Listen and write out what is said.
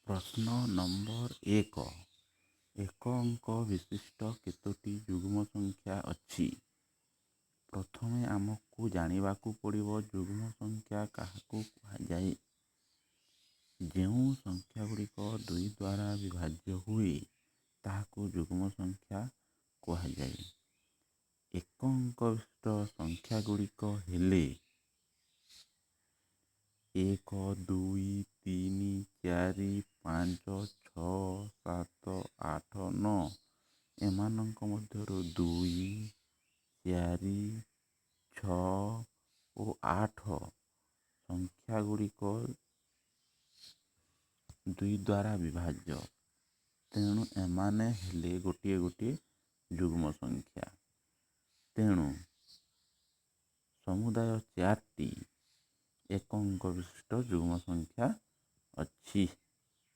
ପ୍ରଶ୍ନ ନମ୍ବର 1, ଏକ ଅଙ୍କ ବିଶିଷ୍ଟ କେତୋଟି ଯୁଗ୍ମ ସଂଖ୍ୟା ଅଛି? ପ୍ରଥମେ ଆମକୁ ଜାଣିବାକୁ ପଡ଼ିବ ଯୁଗ୍ମ ସଂଖ୍ୟା କାହାକୁ କୁହାଯାଏ। ଯେଉଁ ସଂଖ୍ୟାଗୁଡ଼ିକ 2 ଦ୍ୱାରା ବିଭାଜ୍ୟ ହୁଏ, ତାହାକୁ ଯୁଗ୍ମ ସଂଖ୍ୟା କୁହାଯାଏ। ଏକ ଅଙ୍କ ବିଶିଷ୍ଟ ସଂଖ୍ୟାଗୁଡ଼ିକ ହେଲେ 1, 2, 3, 4, 5, 6, 7, 8, 9। ଏମାନଙ୍କ ମଧ୍ୟରୁ 2, 4, 6 ଓ 8 ସଂଖ୍ୟାଗୁଡ଼ିକ 2 ଦ୍ୱାରା ବିଭାଜ୍ୟ, ତେଣୁ ଏମାନେ ହେଲେ ଗୋଟିଏ ଗୋଟିଏ ଯୁଗ୍ମ ସଂଖ୍ୟା। ତେଣୁ ସମୁଦାୟ 4ଟି ଏକ ଅଙ୍କ ବିଶିଷ୍ଟ ଯୁଗ୍ମ ସଂଖ୍ୟା ଅଛି।